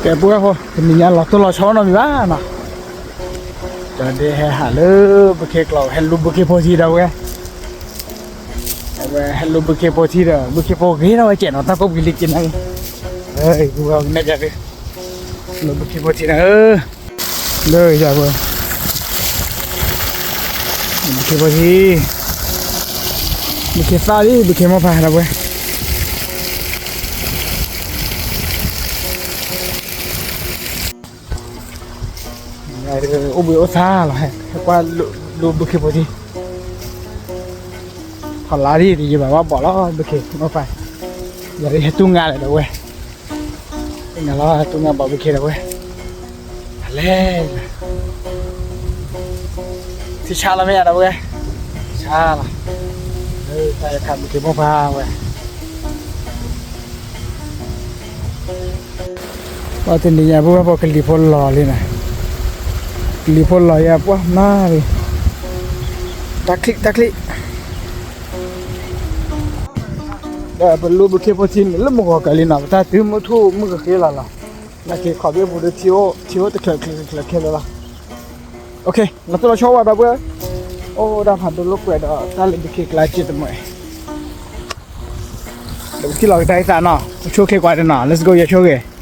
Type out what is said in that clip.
ကဲ ပုၢ်ဝဲၢ်ဖိ တနံၤညါလီၤတိၢ်လီၤဆီနီတမံၤဘၣ်နီၤ, ဒီးဒ်ဟဲဟးလၢဘုခ့ကျိာ် ဟဲလူဘုခ့ဖိထံဒီးဝဲ, အဝဲဟဲလူဘုခ့ဖိထံဒီး ဘုခ့ဖိဂ့ၤထီၣ်ဝဲကဲးနီၤ တၢ်ကိၢ်ပူၤလံက့ၤန့ၣ်, အဝဲကနဲၣ်ပျးသု, လူဘုခ့ဖိထံန့ၣ်, လၢယၤဝဲ ဘုခ့ဖိထံ, ဘုခ့သၣ်လံ ဘုခ့မိၢ်ပၢ်ဒီးဝဲ အိၣ်ဘှံးအိၣ်သါလီၤ, ဟဲကွၢ်လူဘုခ့ဖိထံ, ထီၣ်လါဒ်ယဘၣ်ဘၣ်ဘီၣ်လီၤ ဘုခ့မိၢ်ပၢ်, ယၤဒ်ဟဲတူၢ်ငါလဲၣ်ဒီးဝဲ, ဟဲတူၢ်ငါလီၤ ဟဲတူၢ်ငါဘီၣ်ဘုခ့ဒီးဝဲ, လဲၤ ထံဆါလီၤမ့ၢ်ယၤဒီးဝဲ, ဆါလီၤ, တၢ်ယခးဘုခ့မိၢ်ပၢ်ဝဲ ပှၤတနံၤညါ ပုၢ်ဝဲၢ်ဖိ ကလံၤဖိလီၤလံနီၤ, ကလံၤဖိလီၤယၤပှၢ်မးလံ, တၢ်ချံၣ်တၢ်ချံၣ်, ဒီးပလူဘုခ့ဖိထံန့ၣ် လၢမုၢ်ဂီၤကလံနီၤ ပတၢ်တုၤမုၢ်ထူၣ်မုၢ်ကဃ့လီၤလီၤ, နာ်က့ၤခီၣ်ဘ့ၣ်ပူၤဒီး ထံအိၣ်တချုးချုးချုးခဲလၢာ်လီၤ, လီၤတိၢ်လီၤဆီဝဲဒီးပှဲၤ, အိၣ်ဒၣ်ဖးဒိၣ်လိာ်ကွဲဒီး တၢ်လၢဘုခ့ကျါစ့တမှဲၤ, ဒီးပထံၣ်လီၤကဒါအံၤသးနီၤ ပဆိၣ်ခဲကွၢ်တနီၤ let's go ယဆိၣ်ဂ့ၤ